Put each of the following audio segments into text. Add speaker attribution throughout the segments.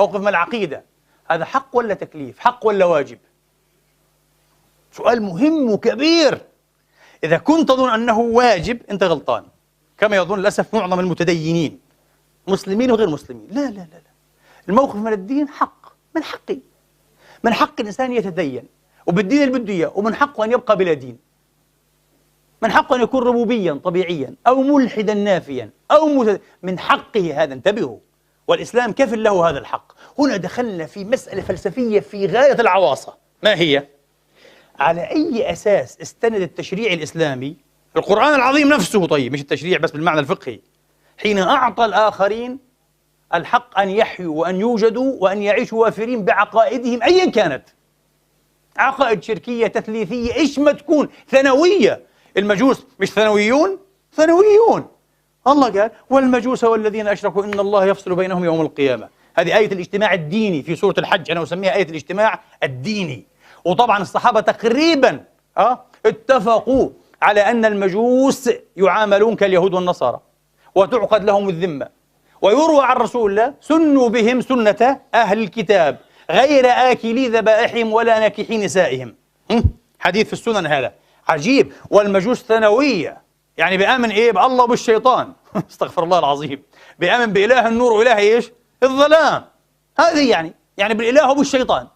Speaker 1: موقف من العقيدة، هذا حق ولا تكليف؟ حق ولا واجب؟ سؤال مهم وكبير. إذا كنت تظن أنه واجب أنت غلطان، كما يظن للأسف معظم المتدينين مسلمين وغير مسلمين. لا لا لا لا، الموقف من الدين حق، من حقي، من حق الإنسان يتدين وبالدين اللي بده إياه، ومن حقه أن يبقى بلا دين، من حقه أن يكون ربوبيا طبيعيا أو ملحدا نافيا أو من حقه هذا، انتبهوا، والإسلام كفل له هذا الحق. هنا دخلنا في مسألة فلسفية في غاية العواصة، ما هي؟ على أي أساس استند التشريع الإسلامي، القرآن العظيم نفسه، طيب مش التشريع بس بالمعنى الفقهي، حين أعطى الآخرين الحق أن يحيوا وأن يوجدوا وأن يعيشوا وافرين بعقائدهم أيا كانت، عقائد شركية تثليثية إيش ما تكون، ثانوية. المجوس مش ثانويون؟ ثانويون. الله قال والمجوس والذين أشركوا إن الله يفصل بينهم يوم القيامة. هذه آية الاجتماع الديني في سورة الحج، أنا أسميها آية الاجتماع الديني. وطبعا الصحابة تقريبا اتفقوا على أن المجوس يعاملون كاليهود والنصارى وتعقد لهم الذمة، ويروى عن رسول الله سنوا بهم سنة أهل الكتاب غير آكلي ذبائحهم ولا ناكحي نسائهم. حديث في السنن هذا عجيب. والمجوس ثانوية، يعني بآمن إيه؟ بالله وبالشيطان استغفر الله العظيم، بآمن بإله النور وإله إيش؟ الظلام. هذه يعني بالإله وبالشيطان،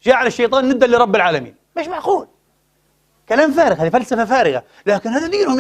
Speaker 1: جعل الشيطان ندا لرب العالمين. مش معقول، كلام فارغ، هذه فلسفة فارغة، لكن هذا دينهم.